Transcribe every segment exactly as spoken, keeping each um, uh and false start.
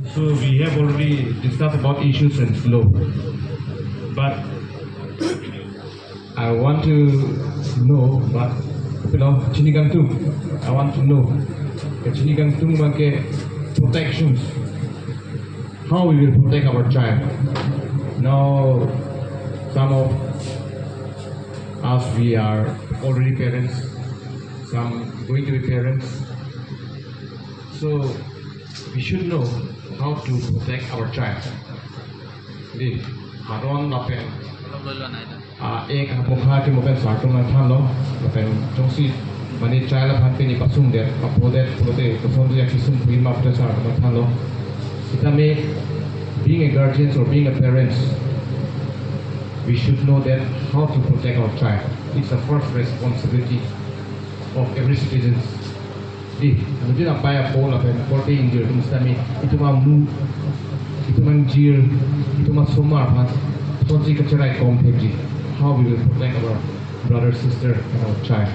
So we have already discussed about issues and slope. But I want to know, but, you know, chini kangtung, I want to know, chini kangtung abangke protections. How we will protect our child? Now, some of us, we are already parents, some going to be parents. So we should know how to protect our child. Di, haron lapen, ah, ek ha pokha ke mopen sartum nangthanlo, lapen jongsi mane child aphan pini pasung det, papo det, pulote, kosonsi akisung pui ma pulote sartum nangthanlo. Sitame, being a guardians or being a parents, we should know that how to protect our child. It's the first responsibility of every citizens. Di, mujin apai apo lapen korte ingjir atum sitame, itum amu, itum angjir, itum asomar aphan, kosonsi kacherai kom thekji. How we will protect our brother, sister, and our child.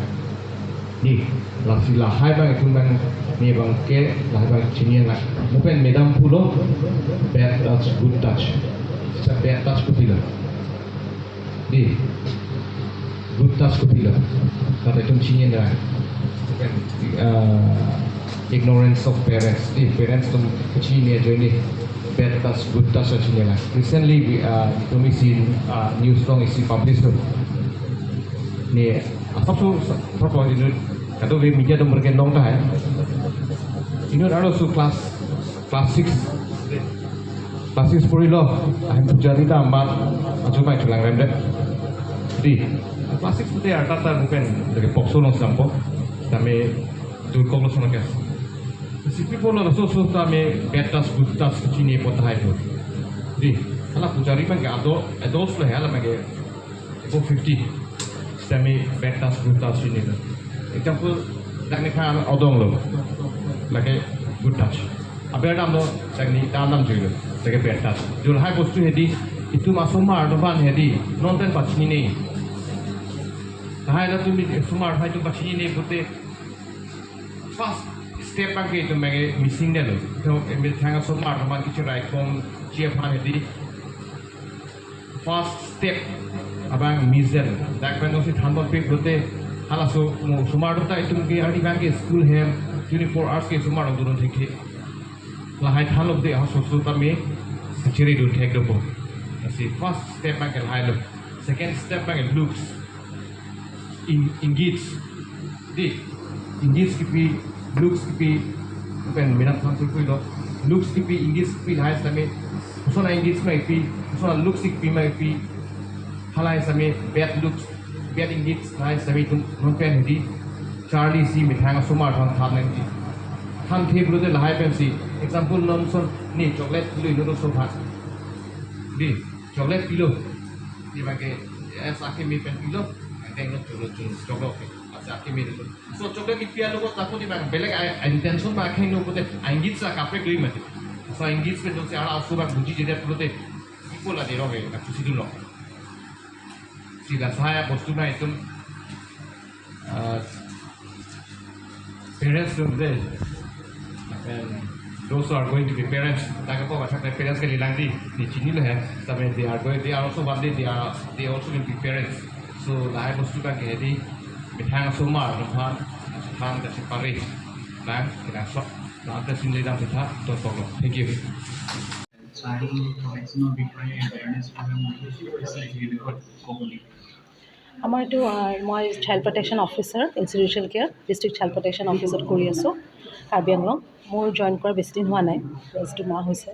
Di, lasi lahai abang itum abang, ne abangke, lahai abang chini nang. Mopen madam pulo, bad touch, good touch. Sa bad touch kopilo? Di, good touch kopilo? Kata itum chini nang. Mopen, ah, ignorance of parents. Di, parents atum chini ajoine bad touch, good touch chini nang. Recently, we, ah, itum isi, ah, news along isi publish lo. Ne, asap su, asap su, kadokave media atum bergen long tahai. Inut arloso class, class six. Class six porilo, ahem pujari ta amat, ajo mai chulang rem det. Di, class six pute arta ta bukan dari POCSO along sampo, tame durkok lo sama kes. Sipi pulo laso so tame bad touch, good touch chini po tahai po. Di, hala pujari abangke adult, adults lo he, hala abangke above fifty. Sitame bad touch, good touch chini lo. Example, dak ne khan odong lo. Lake good touch. Aber damlo, dak ne ta damjuilo. Lake bad touch. Jo lahai bostu hedi, itum asomar atum aphan hedi, non pen pachinine. Lahai latum asomar atum pachinine pute first step abangke itum abangke missing detlo. To, methang asomar atum aphan kacherai komji aphan hedi first step abang miss det. Dak pen jongsi thanbompe pulote halaso mo osomar atum ta itum ke arni abangke school hem twenty-four hours ke osomar atum dun thekthe. Lahai thanlo pute halaso so tame kachere dun thek dopo. Lasi first step abangke lahailo. Second step abangke looks. In, inggit. Di, inggit kipi, looks kipi, pen minat than puilo. Looks kipi, inggit kipi lahai sitame, koson inggit ma kipi, koson looks kipi ma kipi, halahai sitame bad looks, bad inggit lahai sitame itum non pen hedi charlisi methang asomar aphan than nangji. Thanthe pulote lahai pensi, example non son ne chocolate pilo inut aso aphan. Di, chocolate pilo. Di abangke, eh, sa akimi pen pilo, akheng lo cholo cholo chocolate. Asa akimi lo. So chocolate kipi alogot ako di abang belek ai intention abang akheng lo pute inggit sa kaprek dui mati. So inggit pen jongsi halaso abang bujijedet pulote, ipo la derong e, na khusi dunlo. Si lahai bostu abang itum, ah, parents atum de, and those who are going to be parents, dak apot kachak parents kalilang di, ne chinilo he, sitame they are going, they are also one day, they are, they also will be parents. So lahai bostu abangke hedi, methang asomar atum aphan, aphan kachepare, bang, kena sok, bang, kachinine dam pitha, to toklo. Thank you. Child protection-ৰ বিষয়ে awareness program কৰিছে, কি বুলি কয়, ক'ব নেকি? আমাৰ এইটো, আহ, মই child protection officer, institution care, district child protection অফিচত কৰি আছোঁ, কাৰ্বি আংলং। মোৰ জইন কৰা বেছি দিন হোৱা নাই, জাষ্ট দুমাহ হৈছে।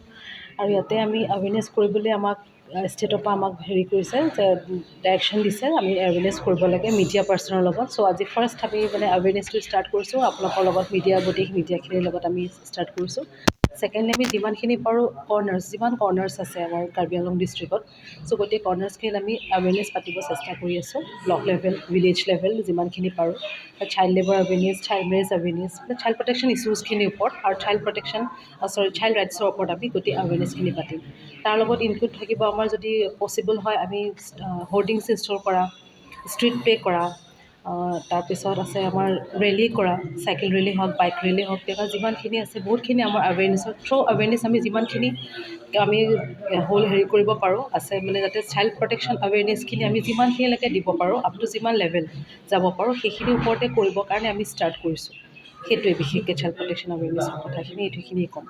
আৰু ইয়াতে আমি এৱেৰনেছ কৰিবলৈ আমাক, আহ, ষ্টেটৰ পৰা আমাক হেৰি কৰিছে যে ডাইৰেকশ্যন দিছে আমি এৱেৰনেছ কৰিব লাগে মিডিয়া পাৰ্চনৰ লগত। চ' আজি ফাৰ্ষ্ট আমি মানে এৱেৰনেছটো ষ্টাৰ্ট কৰিছোঁ আপোনালোকৰ লগত, মিডিয়া, গোটেই মিডিয়াখিনিৰ লগত আমি ষ্টাৰ্ট কৰিছোঁ। ছেকেণ্ডলি, আমি যিমানখিনি পাৰোঁ কৰ্ণাৰ্ছ, যিমান কৰ্ণাৰ্ছ আছে আমাৰ কাৰ্বি আংলং ডিষ্ট্ৰিক্টত, চ' গোটেই কৰ্ণাৰ্ছখিনিত আমি এৱেৰনেছ পাতিব চেষ্টা কৰি আছোঁ, ব্লক লেভেল, ভিলেজ লেভেল যিমানখিনি পাৰোঁ। Child labour awareness, child marriage awareness, মানে চাইল্ড প্ৰটেকশ্যন ইছ্যুজখিনিৰ ওপৰত আৰু চাইল্ড প্ৰটেকশ্যন, চৰি, চাইল্ড ৰাইটছৰ ওপৰত আমি গোটেই এৱেৰনেছখিনি পাতিম। তাৰ লগত ইনক্লুড থাকিব আমাৰ যদি পচিবল হয় আমি, আহ, হৰ্ডিংছ ইনষ্টল কৰা, ষ্ট্ৰীট প্লে কৰা, আহ, তাৰপিছত আছে আমাৰ ৰেলী কৰা, চাইকেল ৰেলী হওক, বাইক ৰেলী হওক, তেনেকুৱা যিমানখিনি আছে, বহুতখিনি আমাৰ এৱেৰনেছৰ থ্ৰু এৱেৰনেছ আমি যিমানখিনি আমি হ'ল হেৰি কৰিব পাৰোঁ আছে, মানে যাতে চাইল্ড প্ৰটেকশ্যন এৱেৰনেছখিনি আমি যিমানখিনিলৈকে দিব পাৰোঁ, আপ টু যিমান লেভেল যাব পাৰোঁ, সেইখিনিৰ ওপৰতে কৰিবৰ কাৰণে আমি ষ্টাৰ্ট কৰিছোঁ। সেইটোৱে বিশেষকৈ চাইল্ড প্ৰটেকশ্যন এৱেৰনেছৰ কথাখিনি এইটোখিনিয়ে ক'ম।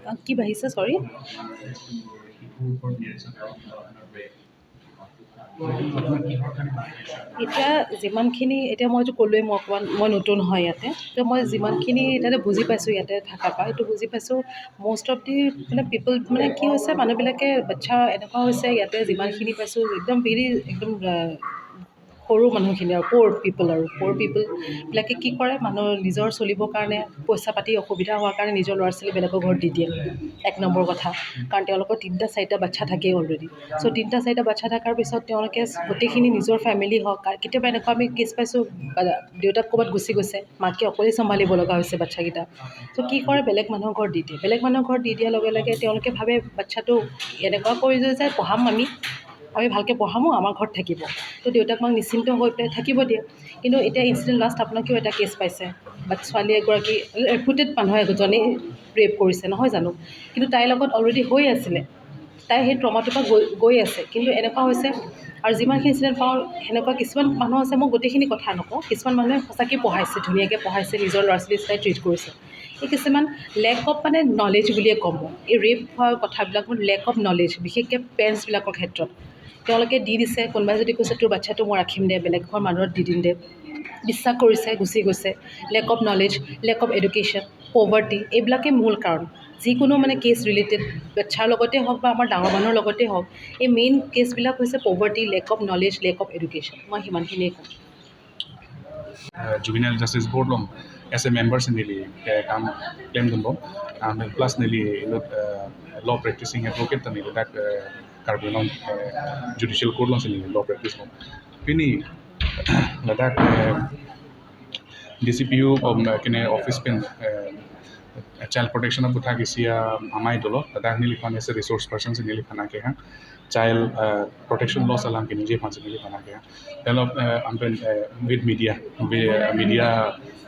আহ, কি বাঢ়িছে, চৰি? এতিয়া যিমানখিনি, এতিয়া মইতো ক'লোৱেই, মই অকণমান, মই নতুন হয় ইয়াতে, তো মই যিমানখিনি তাতে বুজি পাইছোঁ, ইয়াতে থকা পৰা এইটো বুজি পাইছোঁ, মষ্ট অফ দি মানে পিপল, মানে কি হৈছে, মানুহবিলাকে বাচ্ছা এনেকুৱা হৈছে, ইয়াতে যিমানখিনি পাইছোঁ একদম ভেৰি, একদম আহ, সৰু মানুহখিনি আৰু প'ৰ পিপল আৰু প'ৰ পিপলবিলাকে কি কৰে, মানুহ নিজৰ চলিবৰ কাৰণে পইচা পাতি অসুবিধা হোৱাৰ কাৰণে নিজৰ ল'ৰা ছোৱালী বেলেগৰ ঘৰত দি দিয়ে। এক নম্বৰ কথা, কাৰণ তেওঁলোকৰ তিনিটা চাৰিটা বাচ্ছা থাকেই অলৰেডি। চ' তিনিটা চাৰিটা বাচ্ছা থকাৰ পিছত তেওঁলোকে গোটেইখিনি নিজৰ ফেমিলি হওক, কা- কেতিয়াবা এনেকুৱা আমি কেছ পাইছোঁ, বা- দেউতাক ক'ৰবাত গুচি গৈছে, মাকে অকলেই চম্ভালিব লগা হৈছে বাচ্ছাকেইটা। চ' কি কৰে, বেলেগ মানুহৰ ঘৰত দি দিয়ে। বেলেগ মানুহৰ ঘৰত দি দিয়াৰ লগে লগে তেওঁলোকে ভাবে বাচ্ছাটো এনেকুৱা কৰি দিয়ে যে পঢ়াম আমি, আমি ভালকৈ পঢ়ামো, আমাৰ ঘৰত থাকিব। তো দেউতাক মাক নিশ্চিন্ত হৈ পেলাই থাকিব দিয়ে। কিন্তু এতিয়া ইনচিডেণ্ট লাষ্ট আপোনালোকেও এটা কেছ পাইছে, বাট ছোৱালী এগৰাকী ৰেপুটেড মানুহ এজনে ৰেপ কৰিছে, নহয় জানো? কিন্তু তাইৰ লগত অলৰেডি হৈ আছিলে, তাই সেই ট্ৰমাটোৰ পৰা গৈ গৈ আছে। কিন্তু এনেকুৱা হৈছে, আৰু যিমানখিনি ইনচিডেণ্ট পাওঁ, সেনেকুৱা কিছুমান মানুহ আছে, মই গোটেইখিনি কথা নকওঁ, কিছুমান মানুহে সঁচাকৈ পঢ়াইছে, ধুনীয়াকৈ পঢ়াইছে, নিজৰ ল'ৰা ছোৱালী নিচিনাই ট্ৰিট কৰিছে। এই কিছুমান লেক অফ মানে নলেজ বুলিয়ে ক'ম মই। এই ৰেপ হোৱা কথাবিলাক মোৰ লেক অফ নলেজ, বিশেষকৈ পেৰেণ্টছবিলাকৰ ক্ষেত্ৰত। তেওঁলোকে দি দিছে, কোনোবাই যদি কৈছে, "তোৰ বাচ্ছাটো মই ৰাখিম দে, বেলেগ ঘৰ মানুহত দি দিম দে", বিশ্বাস কৰিছে, গুচি গৈছে। Lake of knowledge, lake of education, poverty, এইবিলাকে মূল কাৰণ। যিকোনো মানে কেছ ৰিলেটেড, বাচ্ছাৰ লগতে হওক বা আমাৰ ডাঙৰ মানুহৰ লগতে হওক, এই মেইন কেছবিলাক হৈছে poverty, lake of knowledge, lake of education. মই সিমানখিনিয়ে ক'ম। Juvenile Justice Board along as a member si neli eh, kam klemdunbom. Am plus neli inut eh, law practicing advocate ta neli dak eh, Karbi Anglong eh, Judicial Court along si neli law practice bom. Pini ladak eh, D C P U om eh, kene office pen eh, child protection aputhak isi amei dolo. Ladak neliphan as a resource person si neliphan akehang child eh, protection laws alam keningje aphan si neliphan akehang. Develop eh, ampen eh, with media, with eh, media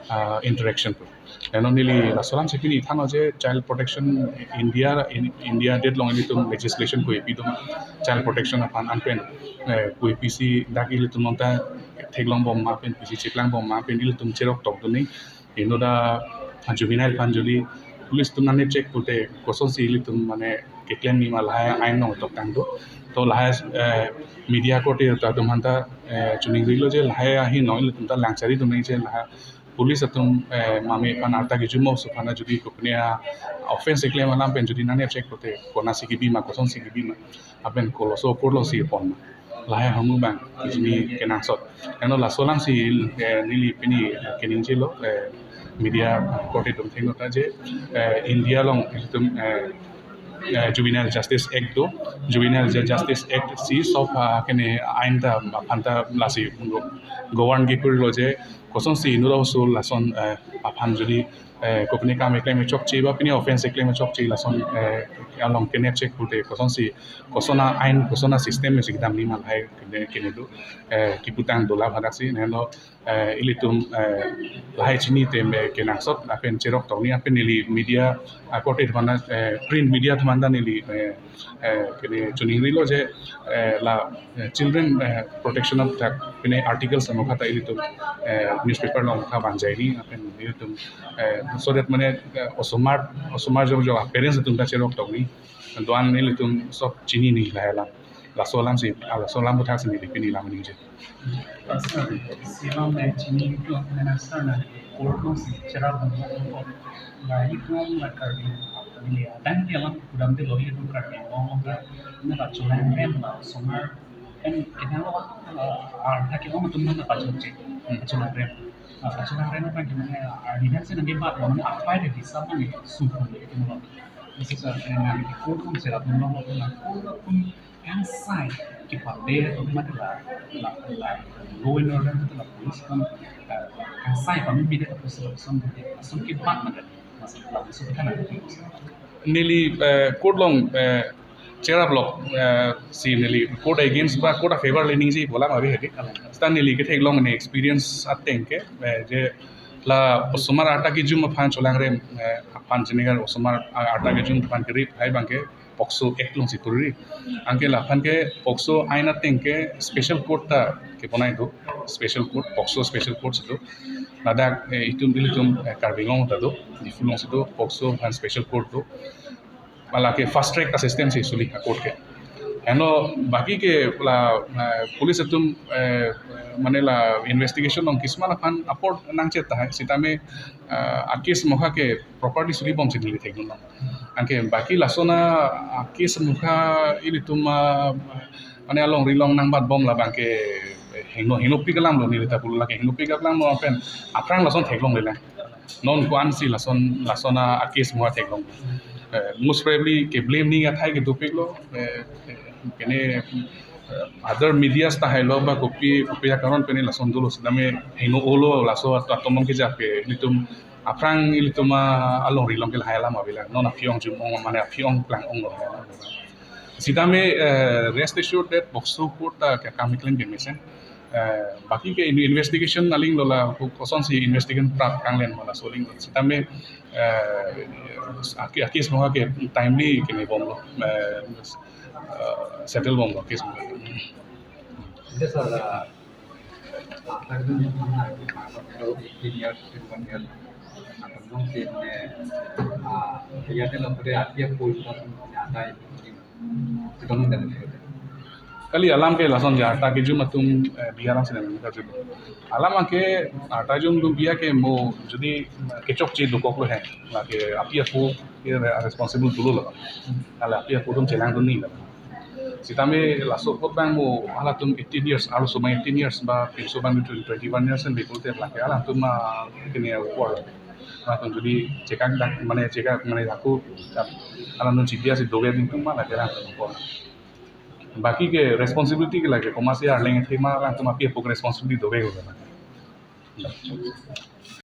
uh, interaction pu. Eno neli laso alam si pini than-o je child protection India in, India det along ilitum legislation ko ipi do child protection aphan ampen eh, ko ipi si dak ilitum nonta theklongbom ma pen pisi cheklangbom ma pen ilitum cherok tokdunji. Inut ta juvenile aphan jodi police atum nangcheck pulote kosonsi ilitum mane keklem nima lahai ain along toktang do. To lahai eh, media korte ta atum aphanta eh, chiningrilo je lahai ahin along ilitum ta langcharidunji je lahai police atum eh, mame aphan arta kejum aso aphan jodi kopine offense keklem alam pen jodi nangcheck pulote konatsi kebi ma kosonsi kebi ma lapen koloso akur alongsi pon ma. Lahai ahormu abang chini kenangsot. Eno laso alam si eh, neli pini keningjelo eh, media korte atum thengno ta je eh, India along ilitum eh, eh, Juvenile Justice Act do. Juvenile Ju- Justice Act si sob ah, kene ain ta aphanta lasi govern kikurilo je kosonsi inut aso lason eh, aphan jodi eh, kopine kam keklem chokche ba pine offense keklem chokche lason eh, along kenep chek pulote kosonsi koson a-ain koson a-system si kedam nima lahai kene kene do eh, kiputang dola phadaksi nelo eh, ilitum eh, lahai chini atum eh, kenangsot lapen cherok tokji lapen neli media ah, korte atum aphanta eh, print media atum aphanta neli eh, eh, kene chiningrilo je eh, la eh, children eh, protection aputhak pine articles amo kata ilitum eh, newspaper along kha bangjai ni lapen ilitum eh, so that mane eh, osomar osomar jong jong parents atum ta cherok tokji. Do-an ilitum sob chiniji lahai alam. Laso alam si ah, laso alam aputhak si neli pini lam ningje. Sir, isi alam eh, chini itu apa na sir na court along si cherap bom bom bom. Na itu alam la Karbi ni adang ke alam kudam de lo itu Karbi Anglong along ka na kacholang rem la osomar em kenang lo ah, arta ke om atum na pachokche kacholang rem. Ah, kacholang rem apa ke mane ah, di dan sih nanti bat lo mane apa ada bisa mane sumpah de itu lo. Isi sir, eh, na court along cherap bom bom bom na court along kangsai kepade atum mate la la la law and order mate la police atum eh, kangsai pameme det apusi lapuson mate lason kebat mate lason lapuson kita na. Neli, eh, court along, eh, cherap lok, eh, si neli court against ba court a favor le ningjepo alam ave hedi. Seta neli ketheklong ne experience ateng ke, eh, je la osomar arta kejum aphan cholangrem, eh, aphan jinigar osomar arta kejum aphan kerip hai abang ke POCSO Act alongsi puri. Anke laphan ke POCSO ain ateng ke special court ta kebonai do, special court, POCSO special court si do. Ladak, eh, itum ilitum, eh, Karbi Anglong ta do, Diphu alongsi do, POCSO aphan special court do. Lake fast track a system si suli a court ke. Heno baki ke la, eh, police atum, eh, mane la investigation along kisman aphan apor nangchet tahai, sitame, eh, a case mokha ke properly sulibomsi neli theklong. Anke baki lason a case mokha ilitum, ah, mane alongri along nangbatbom labang ke hingno, hingno pik alam lo neli ta pulo, lake hingno pik alam lo pen aphrang lason theklongle lang. Non ko-ansi lason, lason a case mokha theklong. Eh, most probably ke blame ning athai ke dopiklo, eh, eh, kene, eh, other medias tahai lo ba kopi, kopi akaron pene lason dolo sitame hingno olo laso atomon ke jape ilitum aphrang ilitum, ah, alongri along ke lahai alam ave lang. Non aphi ong jum ong mane aphi ong plang ong lo. Sitame, eh, rest assured that POCSO court ta ke kam klem ke mesen. Eh, baki ke in-, investigation aling lo la ko-, kosonsi investigation prap kanglen mala soling lo. Sitame, eh, a case, a case mokha ke timely keme bomlo. Eh, eh, settle bomlo case mokha. Yes, sir. After the eighteen years, twenty-one years, akan dong si ne, ah, iya de lo pura api aku itu kan ada itu. Itu dong dan itu. Kali alam ke lason ja arta kejum atum, eh, biya alam sini kita jum. Alam ke arta jum dum biya ke mo jodi kechokche dokok lo he. Lake api aku ke responsible dolo lo. Kali api aku atum chelangdun nangji lo. Sitame laso apot abang mo halatum eighteen years, arloso abang eighteen years ba pinso abang twenty, twenty-one years and bikul te lake halatum, ah, kene upor. Halatum jodi chekak dak mane chekak mane aku halatum chidia si dove ding tum ma lake halatum upor. Baki ke responsibility ke lake komatsi arleng thema halatum api apuk responsibility dove ko.